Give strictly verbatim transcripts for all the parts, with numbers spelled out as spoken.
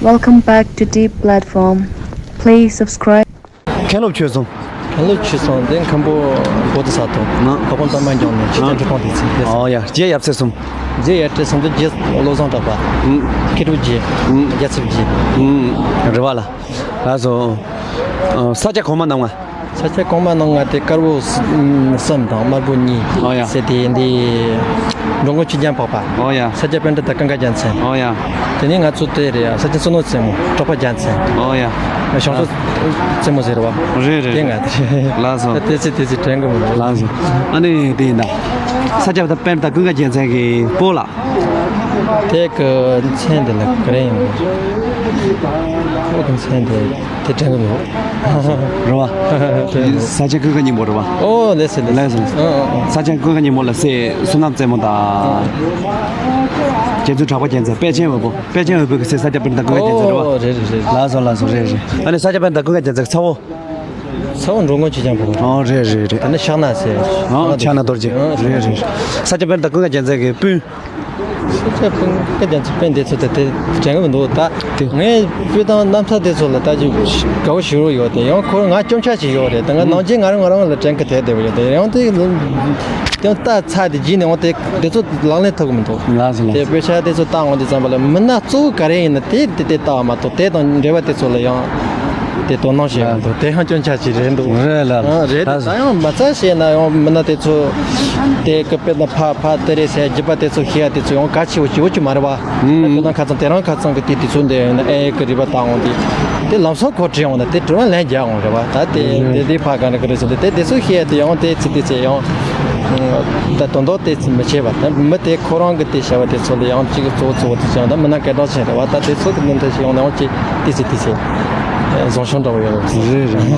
Welcome back to Deep Platform. Please subscribe. མཁན་སློབ་ཆོས་གསུམ། མཁན་སློབ་ཆོས་གསུམ་དེ་མཁན་པོ་བོ་དྷི་ས་ཏྭ། ན། དྭགས་པོ་གཏམ་པ་འཇོག་ནས་ཆོས་ཨ། ཀྱང་གྲུབ་སྟངས་དེ་ཚིག་དེ། ཨོ་ཡ། རྗེ་ཡབ་སྲས་གསུམ། རྗེ་ཡབ་སྲས་གསུམ་དུ་རྗེ་བློ་བཟང་གྲགས་པ། ཨུམ། མཁས་གྲུབ་རྗེ། ཨུམ། རྒྱལ་ཚབ་རྗེ། ཨུམ། རེད་བ་ལ། ལགས་སོ། ཨ། ས་སྐྱ་གོང་མ་རྣམ་ལྔ། ས་སྐྱ་གོང་མ་རྣམ་ལྔ་དེ་དཀར་པོ་གསུམ་དང་དམར་པོ་གཉིས། ཨོ་ཡ། ཟེར་དེ་འདི། འགྲོ་མགོན་ཆོས་རྒྱལ་འཕགས་པ། ཨོ་ཡ། ས་སྐྱ་པཎྜི་ཏ་ཀུན་དགའ་རྒྱལ་མཚན། ཨོ་ཡ། དེ་ནས་ང་ཚོ་དེ་རེད། ས་སྐྱ་བཙུན་མོ་རྩེ་མོ་གྲགས་པ་རྒྱལ་མཚན། ཨོ་ཡ། བྱང་ཕྱོགས་རྩེ་མོ་ཟེར་བ། རེད་རེད། དེ་ང་དེ་རེད། ལགས་སོ། དེ་ཚེ་དེ་ཚེ་དྲན་གི་མི་འདུག་ལགས་སོ། ཨ་ནི་དེ་ཡིན་ད། ས་སྐྱ་པཎྜི་ཏ་ཀུན་དགའ་རྒྱལ་མཚན་གྱི་སྤོ་ལགས། དེ་གི་མཚན་དེ་ལ་ག་རེ་ཡིན་པ། ཁོ་གི་མཚན་དེ་དེ་དྲན་གི་མི་འདུག་རེད་བ། ས་སྐྱ་ཀུན་དགའ་སྙིང་པོ་རེད་བ། ཨོ་ལགས་སོ་ལགས་སོ། ལགས་སོ། ཨ་ཨ་ཨ། ས་སྐྱ་ཀུན་དགའ་སྙིང་པོ་ལ་སྲས་བསོད་ནམས་རྩེ་མོ་དང་། རྒྱལ་བཙུན་གྲགས་པ་རྒྱལ་མཚན། དཔལ་ཆེན་འོད་པོ། དཔལ་ཆེན་འོད་པོ་གི་སྲས་ས་སྐྱ་པཎྜི་ཏ་ཀུན་དགའ་རྒྱལ་མཚན་རེད་བ། ཨོ་རེད་རེད་རེད། ལགས་སོ་ལགས་སོ། རེད་རེད། ཨ་ནི་ས་སྐྱ་པཎྜི་ཏ་ཀུན་དགའ་རྒྱལ་མཚན་གི་ཚ་བོ། ཚ་བོ་འགྲོ་མགོན་ཆོས་རྒྱལ་འཕགས་པ། ཨོ་རེད་རེད་རེད། ད་ནི་ཕྱག་ན་ཟེར། ཨོ་ཕྱག་ན་རྡོ་རྗེ། ཨོ་རེད་རེད། ས་སྐྱ་པཎྜི་ཏ་ཀུན་དགའ་རྒྱལ་མཚན་གྱི་སྤུན། ས་སྐྱ་པཎྜི་ཏ་རྒྱལ་མཚན་སྤུན་དེ་ཚོ་དེ་དེ་དྲན་གི་མི་འདུག་ད། དེ། ངའི་སྤུན་དང་རྣམ་ཐར་དེ་ཚོ་ལ་ལྟ་རྒྱུ་དགའ་བོ་ཞེ་པོ་ཡོད་དེ། ཡང་ཁོ་ང་སྐྱོན་ཆ་ཞིག་ཡོད་རེད། ད་ང་ནང་རྗེས་ང་རང་ང་རང་ལ་དྲན་གི་དེ་བདེ་བོ་ཡོད་དེ། ཡང་དེ་ཡང་ལྟ་ཚར་དེ་རྗེས་ནས་འོང་དེ་དེ་ཚོ་ལག་ལེན་ཐུབ་གི་མི་འདུག་ལགས་སོ་ལགས་སོ། དེ་དཔེ་ཆ་དེ་ཚོ་བལྟ་འོང་དུས་ཙམ་པ་ལ་མི་སྣ་གཙོ་བོ་ག་རེ་ཡིན་ན་དེ་དེ་དེ་ལྟ་བ་མ་གཏོགས་དེ་དང་འབྲེལ་བ་དེ་ཚོ་ལ་ཡང་དེ་དོ་སྣང་བྱེད་ཡོང་འདུག་དེ་ཡང་སྐྱོན་ཆ་ཞིག་རེད་འདུག་རེད་ལགས། ཨ་རེད། ད་ཡང་མ་རྩ་བྱས་ན་ཡང་མི་སྣ་དེ་ཚོ་དེ་སྐུ་དཔེར་ན་ཕ་ཕ་དེ་རེད་ཟེར་རྒྱུད་པ་དེ་ཚོ་ཤེས་ཡ་དེ་ཚོ་ཡང་གལ་ཆེ་བོ་ཞེ་པོ་ཅིག་མ་རེད་བ། ཨ་དེ་དང་ཁ་ཚང་དེ་རང་ཁ་ཚང་གི་དེ་དེ་ཚོ་འདི་ཨེ་ཡི་གི་རིག་པ་བཏང་འོང་དེ་དེ་ལམ་སང་ཁོ་བྲིས་འོང་ན་དེ་དྲི་བ་ལན་རྒྱག་འོང་རེད་བ། ད་དེ་དེ་དེ་ཕ་ག་ན་གི་རེད་ཟེར་དེ་དེ་ཚོ་ཤེས་ཡ་དེ་ཡང་དེ་ཚེ་དེ་ཚེ་ཡང་ད་དོན་དག་དེ་ཚེ་མི་བྱེད་པ། ད་མི་དེ་ཁོ་རང་གི་དེ་བྱ་བ་དེ་ཚོ་ལ་ཡང་གཅིག་གི་གཙོ་བོ་གཙོ་བོ་དེ་བྱས་ཡང་ད་མི་སྣ་སྐད་གྲགས་ཅན་རེད་བ། ད་དེ་ཚོ་གི་ནང་དུ་ཞིག་ཡོང་ན་ཡང་གཅིག་དེ་ཚེ་དེ་ཚེ་བཟང་ཤོས་འདྲ་བོ་ཡོད་རེད། རེད་རེད།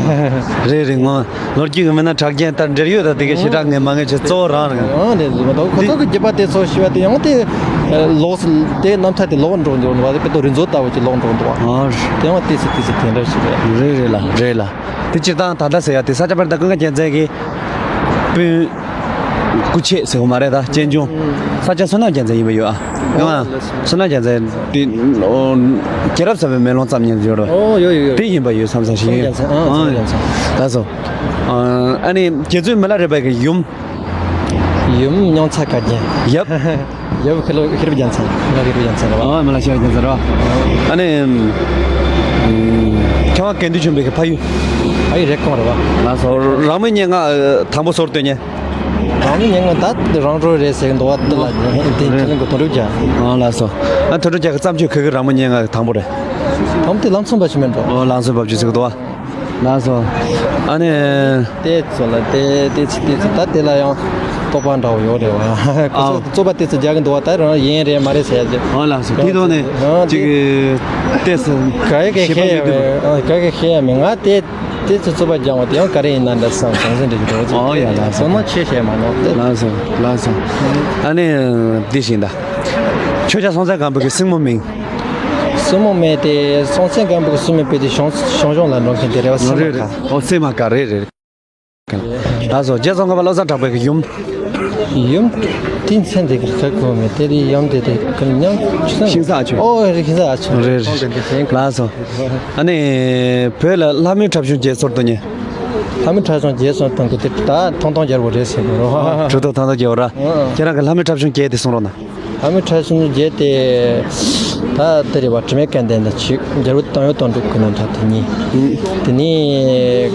རེད་རེད། ངོ་ལོ་རྒྱུས་ཀྱི་མི་སྣ་གྲགས་ཅན་ལྟར་འབྲེལ་ཡོད་ད་དེ་ག་ཞེ་དྲག་ངས་མ་ངེས་ཆེ་གཙོ་བོ་རང་རེད། ཨང་རེད་རེད། མ་གཏོགས་ཁོ་འདི་ཚོ་གི་རྒྱུད་པ་དེ་ཚོ་ཞུ་བ་དེ་ཡང་དེ་ལོག་དེ་རྣམ་ཐར་དེ་ལོག་འགྲོ་འདུག་བ། དེ་དཔེ་ཏོ་རི་མཛོད་ལྟ་བུ་ཅིག་ལོག་འགྲོ་འདུག་བ། ཨང་རེད། དེ་ཡང་དེ་ཚེ་དེ་ཚེ་དེ་འདྲ་ཞིག་རེད། རེད་རེད་ལ་རེད་ལ། དེ་སྤྱིར་བཏང་ད་ལྟ་ཟེར་ཡ་དེ་ས་སྐྱ་པཎྜི་ཏ་ཀུན་དགའ་རྒྱལ་མཚན་གྱི་སྤུན་སྐུ་མཆེད་ཟེར་བ་མ་རེད། ད་གཅེན་གཅུང་ས་སྐྱ་བསོད་ནམས་རྒྱལ་མཚན་ཡིན་པ་ཡོད་ཨ། ཡང་བསོད་ནམས་རྒྱལ་མཚན་དེ་རྒྱལ་རབས་གསར་པའི་མེ་ལོང་བརྩམས་མཁན་ཡོད་རེད། ཨོ་ཡོད་ཡོད་ཡོད། དེ་ཡིན་པ་ཡོད་བསམ་བསམ་ཞིག་ཡིན། ཨ་ཨ་ལགས་སོ། ཨ་ནི་རྒྱལ་བཙུན་མི་ལ་རས་པ་གི་ཡུམ། ཡུམ་མྱང་ཚ་དགའ་རྒྱན། ཡབ། ཡབ་ཤེས་རབ་རྒྱལ་མཚན། ཡབ་ཤེས་རབ་རྒྱལ་མཚན་རེད་བ། ཨ་མི་ལ་ཤེས་རབ་རྒྱལ་མཚན་རེད་བ། ཨ་ནི་མཁས་དབང་དགེ་འདུན་ཆོས་འཕེལ་གི་ཕ་ཡུལ། ཕ་ཡུལ་རེབ་གོང་རེད་བ། ལགས་སོ། རང་མོས་སྙན་ངག་དང་པོ་སོར་བཏོན་ཉན། རང་མོས་སྙན་ངག་ད་རང་གྲོལ་རེད་ཟེར་གི་འདུག་བ། འདི་ལ་འདི་ཁྱེད་རང་གི་དོན་གྲུབ་རྒྱལ། ཨ་ལགས་སོ། ཨ་དོན་གྲུབ་རྒྱལ་གི་བརྩམས་ཆོས་ག་གི་རང་མོས་སྙན་ངག་དང་པོ་རེད། དང་པོ་དེ་ལམ་མཚོན་པ་ཞིག་མིན་འགྲོ། ཨོ་ལམ་མཚོན་པ་ཞིག་ཟེར་གི་འདུག་བ། ལགས་སོ། ཨ་ནི། དེ་ཚོ་ལ་དེ་དེ་ཚོ་དེ་ཚོ་ད་དེ་ལ་ཡང་རྟོག་པ་འདྲ་བོ་ཡོད་རེད་བ། ཁོ་ཚོ་ཨ་རྩོད་པ་དེ་ཚོ་རྒྱག་གི་འདུག་བ། ད་རང་ཡིན་རེད་མ་རེད་ཟེར་ཡ་ཅིག་ཨོ་ལགས་སོ། དེ་ཐོག་ནས་ཨ་ཅིག་དེ་ལྟས་སུ་ག་ཡི་ག་ཤེས་ཤེས་ཡ་མེད་འདུག་ག་ཡི་ག་ཤེས་ཡ་མེད། ང་དེ་དེ་ཚོ་རྩོད་པ་རྒྱག་འོང་དེ་ཡང་ག་རེ་ཡིན་ན་འདྲ་བསམ་བསམ་སེམས་འདྲ་ཞིག་འདུག་ཨོ་ཡ་ལགས་སོ། བསམ་བློ་ཆེ་བཤད་མ་གནང་དེ། ལགས་སོ་ལགས་སོ། ཨ་ནི་འདི་བཞིན་ད། ཆོས་རྒྱལ་སྲོང་བཙན་སྒམ་པོ་གི་སྲིང་མོ་མིང་། སྲིང་མོ་མིང་དེ་སྲོང་བཙན་སྒམ་པོ་གི་སྲིང་མོ་དཔེ་དེ་ཞང་ཞང་ཞུང་ལ་འགྲོ་མཁན་དེ་རེད་བ། སྲིང་མོ་རེད་རེད། ཁ་ཨོ་སྲིང་མོ་ཁ་རེད་རེད། ལགས་སོ། རྗེ་ཙོང་ཁ་པ་བློ་བཟང་གྲགས་པའི་གི་ཡུམ། ཡུམ་དེ་མཚན་དེ་གི་ཁ་གོ་མེད་དེ་རེད། ཡུམ་དེ་དེ་གི་མཉམ་ཤིང་བཟའ་ཨ་ཆོས། ཨོ་རེད། ཤིང་བཟའ་ཨ་ཆོས་རེད། ཁོང་དེ་འདྲ་ཞིག་ལགས་སོ། ཨ་ནི་བོད་ལ་ལྷ་མོའི་འཁྲབ་གཞུང་རྒྱས་ཚོར་དུ་ཉེ། ལྷ་མོའི་འཁྲབ་གཞུང་རྒྱས་སོང་དང་གི་དེ་ད་ཐང་སྟོང་རྒྱལ་པོ་རེད་ཟེར་གི་རོ། གྲུབ་ཐོབ་ཐང་སྟོང་རྒྱལ་པོ་ར། ཨ་ཁྱེད་རང་གི་ལྷ་མོའི་འཁྲབ་གཞུང་རྒྱས་དེ་གསུང་རོགས་གནང་། ལྷ་མོའི་འཁྲབ་གཞུང་རྒྱས་དེ་ད་དེ་རེད་བ། དྲི་མེད་སྐལ་ལྡན་དང་གཅིག་རྒྱལ་པོ་བཏང་ཡོད་དང་འགྲུབ་ཀྱི་རྣམ་ཐར་དེ་གཉིས། དེ་ནས་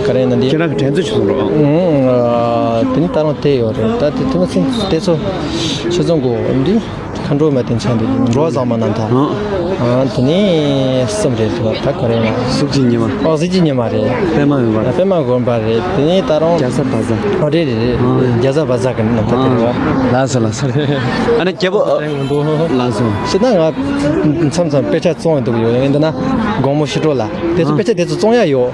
ག་རེ་ན་འདི། ཁྱེད་རང་གི་དྲན་ཚོད་ཆུང་རོགས། ཨང་། དེ་ནས་ད་རུང་དེ་ཡོད་རེད། ད་དེ་དུས་མ་ཚིག་དེ་ཚོ་ཆུ་ཚོད་འགོ་འདི། མཁའ་འགྲོ་མ་བསྟན་ཚན་དུ་འགྲོ་བ་བཟང་མ་རྣམ་ཐར། ཨང་། དེ་ནས་གསུམ་རེད་འདུག་ད་ག་རེ་ཡིན་ན། གཟུགས་ཀྱི་ཉི་མ། ཨོ་གཟུགས་ཀྱི་ཉི་མ་རེད། པད་མ་འོད་འབར། པད་མ་འོད་འབར་རེད། དེ་ནས་ད་རུང་། རྒྱ་བཟའ་བ་བཟའ། ཨོ་རེད་རེད་རེད། ཨང་། རྒྱ་བཟའ་བ་བཟའ་གི་རྣམ་ཐར་དེ་རེད་བ། ལགས་སོ་ལགས་སོ། ཨ་ནི་རྒྱལ་པོ། ལགས་སོ། ཤི་ན་ང་མཚམས་མཚམས་དཔེ་ཆ་བཙོང་ཡོང་འདུག་ཡོད་ཡིན་འདི་ན། དགོང་མོ་ཕྱི་དྲོ་ལ་དེ་ཚོ་དཔེ་ཆ་དེ་ཚོ་བཙོང་ཡ་ཡོད།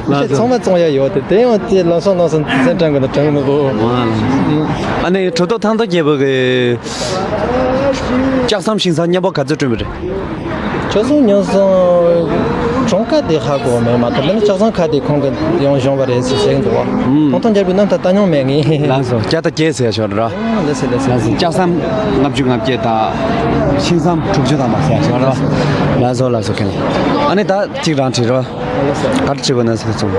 ལགས་སོ། ཚང་མ་བཙོང་ཡ་ཡོད་དེ། དེ་ཡང་དེ་ལམ་སང་ལམ་སང་ཚན་དྲན་དགོས་ན་དྲན་གི་མི་འདུག་ཨ་ནི་གྲུབ་ཐོབ་ཐང་སྟོང་རྒྱལ་པོ་གི་ལྕགས་ཟམ་ཤིང་ཟམ་མཉམ་པོ་ག་ཚོད་བསྐྲུན་པ་རེད། ལྕགས་ཟམ་མཉམ་སང་ གྲངས་ཀ་དེ་ཧ་གོ་མེད་མ་གཏོགས། འདི་ནི་ལྕགས་ཟམ་ཁ་དེ་ཁོང་གི་ཡང་གཞུང་བ་རེད་ཟེར་བཤད་ཀྱི་འདུག་བ། ཨུམ། ཐོང་ཐོང་རྒྱལ་པོའི་རྣམ་ཐར་ལྟ་མྱོང་མེད་ངས། ལགས་སོ། བརྒྱ་དང་བརྒྱད་ཟེར་ཡ་ཞོར་ར། ཨ་ལགས་སོ་ལགས་སོ། ལགས་སོ། ལྕགས་ཟམ་ལྔ་བཅུ་ང་བརྒྱད་དང་། ཤིང་ཟམ་དྲུག་ཅུ་དང་མ་ཟེར་ཡ་ཞོར་ར། ལགས་སོ་ལགས་སོ། ཁྱེད་ཨ་ནི་ད་གཅིག་རང་བྲིས་རོ། ག་རེ་བྲིས་དགོས་ན་ཟེར་སོང་།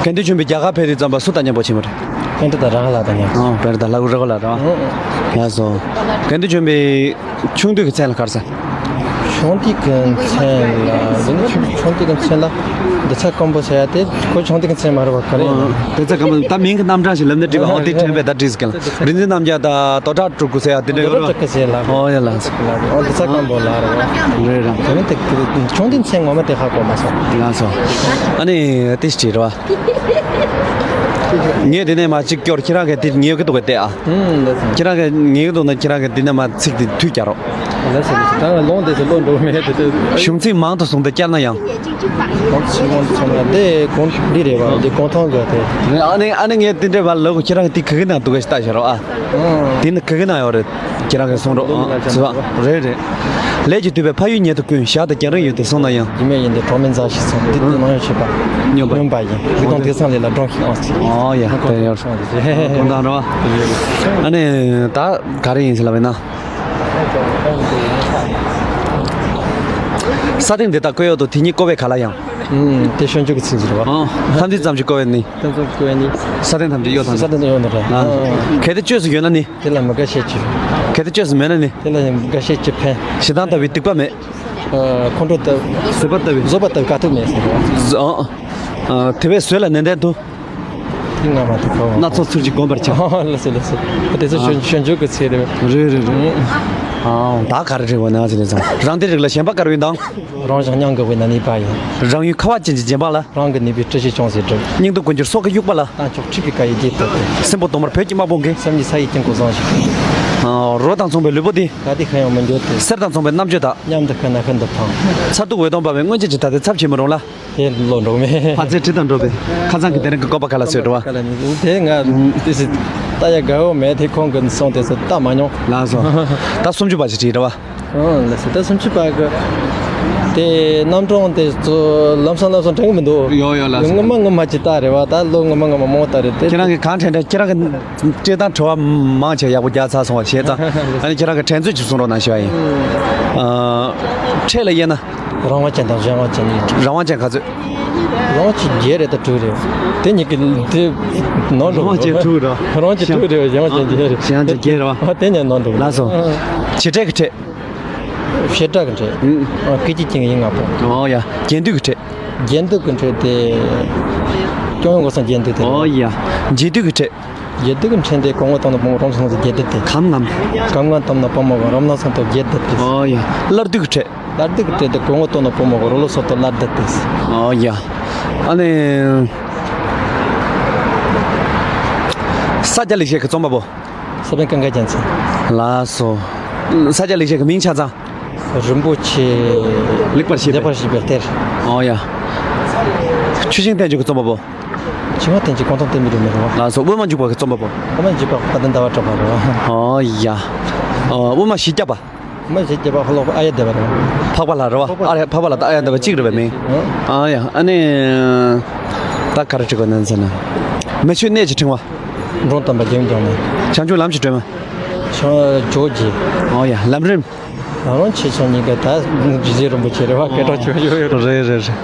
དགེ་འདུན་ཆོས་འཕེལ་རྒྱ་གར་ཕེབས་དུས་ཙམ་པ་སུ་དང་མཉམ་པོ་ཕྱིན་པ་རེད། པཎྜི་ཏ་རཱ་ཧུ་ལ་དང་མཉམ་པོ། ཨོ། པཎྜི་ཏ་རཱ་ཧུ་ལ་ར། ཨོ། ལགས་སོ། དགེ་འདུན་ཆོས་འཕེལ། ཆུང་དུས་ཀྱི་མཚན་ལ་ག་རེ་ཟེར། ཆུང་དུས་ཀྱི་མཚན་ལ། འདི་ནི་ཆུང་ཆུང་དུས་ཀྱི་མཚན་ལ། རྡོ་རྩ་སྐམ་པོ་ཟེར་ཡ་དེ་ཁོ་ཆུང་དུས་ཀྱི་མཚན་མ་རེད་བ། ག་རེ་ཡིན་ན། རྡོ་རྩ་སྐམ་པོ་ད་མིང་གི་རྣམ་གྲངས་ཤིག་ལབ་ན་འགྲིག་པ། ཨོ་དེ་དྲན་པས་ད་འགྲིག་ཟེར་གི་ལ། རིག་འཛིན་རྣམ་རྒྱལ་དང་རྡོ་གྲགས་སྤྲུལ་སྐུ་ཟེར་ཡ་དེ་འདྲ་ཡོད་རེད་བ། རྡོ་གྲགས་སྤྲུལ་སྐུ་ཟེར་ལ། ཨོ་ཡ་ལགས་སོ། ཨོ་རྡོ་རྩ་སྐམ་པོ་ལ་རེད་བ། རེད་ར། དེ་མིན་དེ་ཆུང་དུས་མཚན་ངོ་མ་དེ་ཧ་གོ་མ་སོང་། ལགས་སོ། ཨ་ནི་དེ་ཞིག་བྲིས་རེད་བ། ངས་དེ་ནས་མ་གཅིག་སྐྱོར། ཁྱེད་རང་གིས་དེ་ཉེས་ཀྱི་འདུག་གས་བལྟས་ཨ། ཨུམ། ལགས་སོ། ཁྱེད་རང་གིས་ཉེས་ཀྱི་འདུག་ན་ཁྱེད་རང་གིས་དེ་ནས་མ་ཚིག་དེ་མཐུད་རྒྱག་རོགས། ལགས་སོ་ལགས་སོ། ད་ང་ལོང་དེ་ཚོ་བློ་འགྲོ་མེད་དེ་དེ། གཞུང་ཚིག་མང་དུ་བཟུང་སྟེ་བསྐྱར་ན་ཡང་། གོང་ཆེན་མོ་ཚང་མ་དེ་གོང་འདི་རེད་བ། འདི་གོང་ཐང་གི་དེ། ཨ་ནི་ཨ་ནི་ངས་དེ་འདྲའི་བར་ལོག་ཁྱེད་རང་གིས་དེ་ག་གི་ནང་འདུག་གས་ཞིག་ལྟ་བྱ་རོགས་ཨ། ཨུམ། དེ་ནི་ག་གི་ནང་ཡོད་རེད། ཁྱེད་རང་གིས་གསུང་རོགས་ཨ། རེད་རེད། ལས་ཀྱི་དུས་པའི་ཕ་ཡུལ་ཉིད་དུ་ཀུན། ཞག་དང་རྒྱང་རིང་ཡུལ་དུ་སོང་ན་ཡང་། ཡིད་མེད་ཡིན་ཏེ་གྲོགས་མེད་མཛའ་ཞིག་སོང་། འདི་དུས་ནམ་ཡང་བྱེད་པ། སྨྱོན་པ་ཡིན། རིག་སྟོང་དེང་སང་ལས་ལ་སྒྲོན་ཞིག་ཨང་ཟེར། ཨོ་ཡ་དེ་ཡོད། གོང་དང་རོ། ཨ་ནི་ད་ག་རེ་ཡིན་ཟེར་ལབ་ཡིན་ན། ས་སྟེང་འདི་དག་བཀོད་འོག་ཏུ། དེ་ཉིད་བཀོད་པས་ག་ལ་ཡང་། ཨུམ། དེ་སྤྱོད་འཇུག་གི་ཚིག་ཟེར་བ། ཨོ། ཐམས་ཅད་ཙམ་ཞིག་བཀོད་པས་ནི། ཐམས་ཅད་བཀོད་པས་ནི། ས་སྟེང་ཐམས་ཅད་གཡོ་དང་། ས་སྟེང་ཐམས་ཅད་གཡོ་དང་། ཨ། གལ་ཏེ་བཅོས་སུ་ཡོད་ན་ནི། དེ་ལ་མི་དགའ་བྱེད་ཅིག་གལ་ཏེ་བཅོས་སུ་མེད་ན་ནི། དེ་ལ་མི་དགའ་བྱེད་ཅིག་ཕན། ཞེ་སྡང་ལྟ་བུའི་སྡིག་པ་མེད། ཨ། ཁོང་ཁྲོ་ལྟ། བཟོད་པ་ལྟ་བུའི། བཟོད་པ་ལྟ་བུའི་དཀའ་ཐུབ་མེད་ཟེར། བཟོ། ཨ། དེ་བས་བཟོད་ལ་ནན་ཏན་དུ། དེ་སྔ་མ་དེ་གོ། སྣ་ཚོགས་ཚུལ་གྱིས་བསྒོམ་པར་བྱ། ཨ། ལགས་སོ་ལགས་སོ། དེ་ཚོ་ཨ། སྤྱོད་སྤྱོད་འཇུག་གི་ཚིག་རེད། རེད་རེད་རེད། ཨ། ད་ག་རེ་བྲིས་པ་ན་ཟེར་ན། རང་སྡེ་རིགས་ལ་ཞེན་པ་དཀར་བའི་མདངས། རང་བཞིན་མྱང་འགགས་པའི་ན་ནིང་པ་ཡིན། རང་ཡུལ་ཁ་བ་ཅན་གྱི་རྗེན་པ་ལ། རང་གི་ནུས་པའི་སྤྲུལ་གཞི་ཅུང་ཟད་གྲུབ། སྙིང་སྟོབས་ཀུན་གྱུར་སྲོག་གི་དབྱུག་པ་ལ། རྟ་མཆོག་འཁྲིགས་པའི་ཀ་ཡི་རྗེས་ཐོབ་སྟེ། སྲིན་པོ་གདོང་དམར་བོད་ཀྱི་དམག་དཔུང་གིས། སེམས་ཉིད་ས་ཡི་དཀྱིལ་འཁོར་བཟང་ཞིང་། རོ་དང་མཚུངས་པའི་ལུས་པོ་འདི། ག་དུས་ཤི་ཡང་མི་འགྱུར་ཏེ། གསེར་དང་མཚུངས་པའི་རྣམ་དཔྱོད་དག། མཉམ་དུ་ཤི་ན་ཤིན་ཏུ་ཕངས། མཚར་སྡུག་འོད་སྟོང་འབར་བའི་སྔོན་ཆད་ཀྱི་ད་ལྟའི་ཚབ་བྱེད་མི་རུང་ལ། དེ་བློ་འགྲོ་མེད། ཕ་ཚེ་ཁྲིད་དང་འགྲོགས་པའི་ཁ་སང་གི་དེ་རིང་གི་བཀོད་པ་ག་ལ་སོས་འགྲོ་བ། ག་ལ་ནི་དེ་ང་དེ་སི་ལྟ་ཡ་དགའ་བོ་མེད་དེ། ཁོང་གི་སོང་དེ་སི་ལྟ་མ་མྱོང་། ལགས་སོ། ད་སུམ་ཅུ་པ་ཞིག་བྲིས་རེད་བ། ཨོ་ལགས་སོ། ད་སུམ་ཅུ་པ་གི་དེ་རྣམ་གྲངས་དེ་ཚོ་ལམ་སང་ལམ་སང་དྲན་གི་མི་འདུག་ཡོ་ཡོ་ལགས་སོ། སྔོན་མ་སྔོན་མ་ཅིག་ལྟ་རེད་བ། ད་ལོ་སྔོན་མ་སྔོན་མ་མང་པོ་ལྟ་རེད་དེ། ཁྱེད་རང་གི་གང་དྲན་དྲན། ཁྱེད་རང་གི་སྤྲད་སྟངས་དྲི་བ་མང་ཆེ་ཡག་པོ་རྒྱག་ཚར་སོང་བ་བྱས་ཙང་། ཨ་ནི་ཁྱེད་རང་གི་དྲན་ཚོད་ཅིག་གསུང་རོགས་གནང་ཞུ་བ་ཡིན། ཨ། ཕྲད་ལ་དབྱེ་ན། རང་དབང་ཅན་དང་གཞན་དབང་ཅན་གཉིས། རང་དབང་ཅན་ག་ཚོད། རང་དབང་ཅན་བརྒྱད་རེད་ད་དྲུག་རེད། དེ་གཉིས་ཀྱི་དེ་ནོར་འགྲོ། རང་དབང་ཅན་དྲུག་རེད། རང་དབང་ཅན་དྲུག་རེད། གཞན་དབང་ཅན་བརྒྱད་རེད། གཞན་དབང་ཅན་བརྒྱད་རེད་བ། ཨ་དེ་གཉིས་ནོར་འགྲོ། ལགས་སོ། ཨ། བྱེ་བྲག་གི་ཕྲད། བྱེ་བྲག་གི་ཕྲད། ཨ། སྐད་ཅིག་ཅན་གྱི་ཡིག་ལྔ་པོ། ཨོ་ཡ། རྒྱས་འདོད་ཀྱི་ཕྲད། རྒྱས་འདོད་ཀྱི་ཕྲད་དེ། སྐྱོན་ཡོན་གོ་ས་རྒྱས་འདོད་དེ། ཨོ་ཡ། འབྱེད་སྡུད་ཀྱི་ཕྲད། འབྱེད་སྡུད་ཀྱི་ཕྲད་དེ་གོང་འོག་སྟོང་ནས་སྤོང་བ་རོམ་སོང་ཟེར་རྒྱས་སྡུད་དེ། གམ་ངམ། གམ་ངམ་སྟོང་ནས་སྤོང་བ་རོམ་སྣང་སོང་དུ་རྒྱས་སྡུད་དེ། ཨོ་ཡ། སླར་སྡུད་ཀྱི་ཕྲད། སླར་སྡུད་ཀྱི་ཕྲད་དེ་གོང་འོག་སྟོང་ནས་སྤོང་བ་རོ་ལོ་སོགས་དུ་སླར་སྡུད་དེ། ཨོ་ཡ། ཨ་ནི། ས་སྐྱ་ལེགས་བཤད་ཀྱི་རྩོམ་པ་པོ། ས་པཎ་ཀུན་དགའ་རྒྱལ་མཚན། ལགས་སོ། ས་སྐྱ་ལེགས་བཤད་ཀྱི་མིང་ཆ་ཚང་། རིན་པོ་ཆེ། ལེགས་པར་བཤད་པའི། ལེགས་པར་བཤད་པའི་གཏེར། ཨོ་ཡ། ཆུ་ཤིང་བསྟན་བཅོས་ཀྱི་རྩོམ་པ་པོ། ཆུ་ཤིང་བསྟན་བཅོས་གོང་ཐང་བསྟན་པའི་སྒྲོན་མེ་རེད་བ། ལགས་སོ། དབུ་མ་འཇུག་པ་གི་རྩོམ་པ་པོ། དབུ་མ་འཇུག་པ་དཔལ་ལྡན་ཟླ་བ་གྲགས་པ་རེད་བ། ཨོ་ཡ། ཨོ། དབུ་མ་བཞི་བརྒྱ་པ། དབུ་མ་བཞི་བརྒྱ་པ་ཧ་ལོ་ཨཱརྱ་དེ་བ་རེད་བ། འཕགས་པ་ལྷ་རེད་བ། འཕགས་པ་ལྷ། ཨཱརྱ། འཕགས་པ་ལྷ་དང་ཨཱརྱ་དེ་བ་གཅིག་རེད་བ་མིན། ཨོ། ཨ་ཡ། ཨ་ནི། ད་ག་རེ་དྲི་དགོས་ན་ཟེར་ན། མི་ཆོས་གནས་ཀྱི་ཕྲེང་བ། འབྲོམ་སྟོན་པ་རྒྱལ་བའི་འབྱུང་གནས། བྱང་ཆུབ་ལམ་གྱི་སྒྲོན་མེ། བྱང་ཇོ་བོ་རྗེ། ཨོ་ཡ། ལམ་རིམ། ལམ་རིམ་ཆེ་ཆུང་གཉིས་ཀ་ད་རྗེ་རིན་པོ་ཆེ་རེད་བ། སྐད་གྲགས་ཆེ་བ་ཡོད་རེད། རེད་རེད་རེད།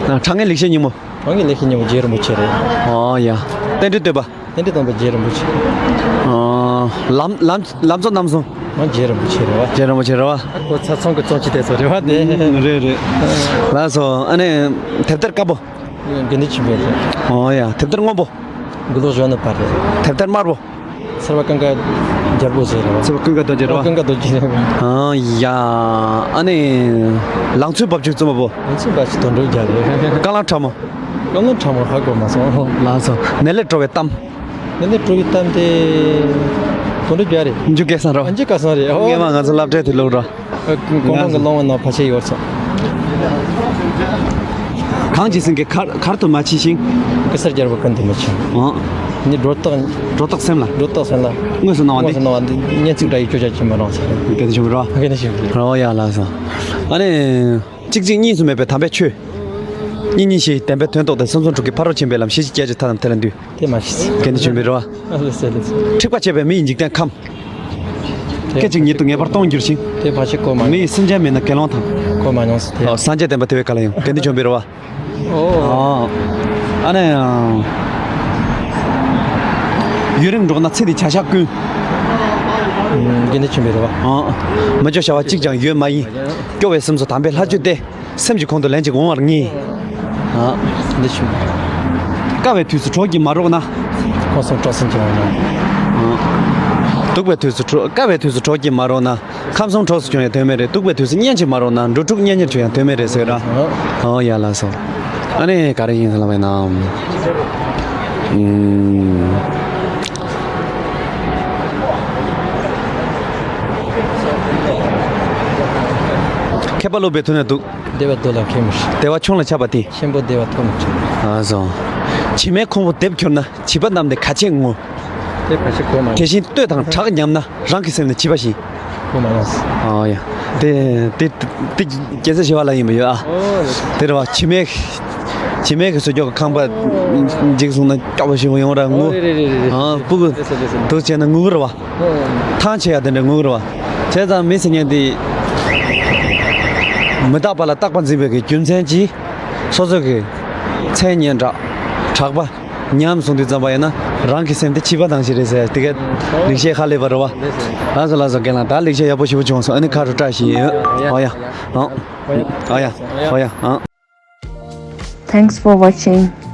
ཨ། དྲང་ངེས་ལེགས་བཤད་སྙིང་པོ། དྲང་ངེས་ལེགས་བཤད་སྙིང་པོ་རྗེ་རིན་པོ་ཆེ་རེད། ཨོ་ཡ། རྟེན་འབྲེལ་བསྟོད་པ། རྟེན་འབྲེལ་བསྟོད་པ་རྗེ་རིན་པོ་ཆེ། ཨོ། ལམ་ལམ་ལམ་གཙོ་རྣམ་གསུམ། ཨ། རྗེ་རིན་པོ་ཆེ་རེད་བ། རྗེ་རིན་པོ་ཆེ་རེད་བ། ཁོ་ཚ་ཚང་གི་རྩོམ་གྱི་དེ་ཚོ་རེད་བ་དེ། རེད་རེད། ལགས་སོ། ཨ་ནི་དེབ་ཐེར་དཀར་པོ། དགེ་འདུན་ཆོས་འཕེལ་རེད། ཨོ་ཡ། དེབ་ཐེར་སྔོན་པོ། དགེ་ལུགས་གཞོན་ནུ་པ་རེད། དེབ་ཐེར་དམར་པོ། སེར་བ་ཀུན་དགའ་རྒྱལ་པོ་ཟེར་རེད་བ། སེར་བ་ཀུན་དགའ་རྡོ་རྗེ་རེད་བ། ཀུན་དགའ་རྡོ་རྗེ་རེད་བ། ཨ་ཡ། ཨ་ནི། ལང་ཚོའི་རྦབ་ཆུ་རྩོམ་པ་པོ། ལང་ཚོའི་རྦབ་ཆུ་དོན་གྲུབ་རྒྱལ་རེད། རྐང་ལམ་ཁྲ་མོ། རྐང་ལམ་ཁྲ་མོ་ཧ་གོ་མ་སོང་། ལགས་སོ། ནད་ལས་གྲོལ་བའི་གཏམ། ནད་ལས་གྲོལ་བའི་གཏམ་དེ། དོན་གྲུབ་རྒྱལ་རེད། འཇུ་སྐལ་བཟང་རེད། འཇུ་སྐལ་བཟང་རེད། ཨོ། ངས་མ་ང་ཚོ་སློབ་གྲྭའི་དུས་སློབ་ར། གོང་མ་གི་སློབ་མ་ནང་ཕལ་ཆེར་ཡོད་ཚོད། གངས་ཀྱི་སེང་གེ་གར་གར་དུ་མ་ཕྱིན་ཞིང་། གེ་སར་རྒྱལ་པོ་ཀུན་ཏུ་མི་ཕྱིན། ཨང་། ནི་སྒྲོ་བཏགས། སྒྲོ་བཏགས་སེམས་ལ། སྒྲོ་བཏགས་སེམས་ལ། དངོས་སུ་སྣང་བ་འདི། དངོས་སུ་སྣང་བ་འདི། སྙན་ཚིག་སྒྲ་ཡི་བརྗོད་བྱ་ཅིས་མི་རུང་ཟེར། གལ་ཏེ་ཞུ་རོ། གལ་ཏེ་ཞུ་རོ། ཨོ་ཡ་ལགས་སོ། ཨ་ནི། གཅིག་གཅིག་གཉིས་སུ་མེད་པའི་དམ་པའི་ཆོས། གཉིས་གཉིས་ཤེས་བདེན་པའི་དོན་རྟོགས་ཏེ། སེམས་ཙམ་དྲུག་གི་ཕ་རོལ་ཕྱིན་པའི་ལམ། ཤེས་བྱའི་སྐྱེ་མཆེད་མཐའ་རྣམས་དེ་ལ་འདུས། དེ་མ་ཤེས། དགེ་འདུན་ཆོས་འཕེལ་རེད་བ། ཨ་ལེ་སེ་ལེ་སེ། འཁྲིག་པ་བྱས་པའི་མི་ཡི་འཇིག་རྟེན་ཁམས། དེ་སྐད་ཅིག་ཉིད་དུ་ངེས་པར་སྟོང་འགྱུར་ཞིང་། དེ་ཕལ་ཆེར་གོ་མ་མི་ཡི་སེམས་ཅན་མེད་ན་དགེ་སློང་དང་། གོ་མ་མྱོང་སོ་དེ། ཨོ། སངས་རྒྱས་བསྟན་པ་དེ་བས་ག་ལ་ཡང་། དགེ་འདུན་ཆོས་འཕེལ་རེད་བ། ཨོ། ཨ་ནི། ཡུན་རིང་འགྲོགས་ན་ཚེ་འདིའི་བྱ་བཞག་ཀུན། དགེ་འདུན་ཆོས་འཕེལ་རེད་བ། ཨོ། མི་འགྱུར་བྱ་བ་གཅིག་ཀྱང་ཡོད་མ་ཡིན། སྐྱོ་བའི་སེམས་སུ་དམ་པའི་ལྷ་ཆོས་དེ། སེམས་ཀྱི་ཁོང་དུ་ལན་གཅིག་འོང་བར་ངེས། ཨ། འདི་ཞུ། དཀའ་བའི་དུས་སུ་གྲོགས་ཀྱིས་མ་རོགས་ན། ཁོང་གསུམ་གྲོགས་སུ་འགྱུར་བ་ན། ཨ། སྡུག་པའི་དུས་སུ་གྲོགས། དཀའ་བའི་དུས་སུ་གྲོགས་ཀྱིས་མ་རོགས་ན། ཁམས་གསུམ་གྲོགས་སུ་བྱུང་ཡང་དོན་མེད་རེད། སྡུག་པའི་དུས་སུ་གཉེན་གྱིས་མ་རོགས་ན། འགྲོ་དྲུག་གཉེན་ཉེར་བྱུང་ཡང་དོན་མེད་རེད་ཟེར་ར། ཨོ་ཡ་ལགས་སོ། ཨ་ནི་ག་རེ་ཡིན་ཟེར་ལབ་པ་ཡིན་ན། ཨུམ། མཁས་པ་སློབ་པའི་མཐུ་ནི་སྡུག། བདེ་བ་སྡུག་ལ་མཁས་མི་སྲིད། བདེ་བ་ཆུང་ལ་ཆགས་པ་སྟེ། ཆེན་པོ་བདེ་བ་ཐོབ་མི་སྲིད། ཨ་སོ། བྱེ་མའི་ཁུང་བུ་རྡེབ་གྱུར་ན། བྱིས་པ་རྣམས་ནི་ག་ཆད་ངུ། དེ་ག་ཆད་གོ་མ། དེ་བཞིན་བསྟོད་དང་གྲགས་ཉམས་ན། རང་གི་སེམས་ནི་བྱིས་པ་བཞིན། གོ་མ་ལ། ཨ་ཡ། དེ་དེ་དེ་རྒྱལ་སྲས་ཞི་བ་ལྷ་ཡིན་པ་ཡོད་ཨ། ཨོ། དེ་རེད་བ། བྱེ་མའི་བྱེ་མའི་གི་སོ་ཀྱོག་གི་ཁང་པ་འཇིག་སོང་ན་སྐྱོ་བ་ཞིག་ཡོང་ར་ངུ། ཨོ་རེད་རེད་རེད་རེད། ཨ་སྤུ་གུ་རེད་རེད་རེད། འདུག་བྱས་ན་ངུ་གི་རེད་བ། ཐང་ཆད་ཡ་དེ་འདྲ་ངུ་གི་རེད་བ། བྱས་ཙང་མི་ཟེར་མཁན་དེ། མི་རྟག་པ་ལ་རྟག་པ་འཛིན་པའི་གི་རྒྱུ་མཚན་གྱིས། སོ་སོ་གི་མཚན་སྙན་གྲགས་གྲགས་པ་ཉམས་སོང་དུས་ཙམ་པ་ཡིན་ན། རང་གི་སེམས་དེ་བྱིས་པ་ནང་བཞིན་རེད་ཟེར། དེ་ག་ལེགས་བཤད་ཧ་ལས་པ་རེད་བ། ལགས་སོ་ལགས་སོ། རྒན་ལགས་ད་ལེགས་བཤད་ཡག་པོ་ཞེ་པོ་བྱུང་སོང་། ཨ་ནི་ཁ་རུ་བཀྲ་ཤིས་ཡོད། ཨོ་ཡ། ཨོ་ཡ། ཨོ་ཡ། ཨོ་ཡ། ཨོ། Thanks for watching.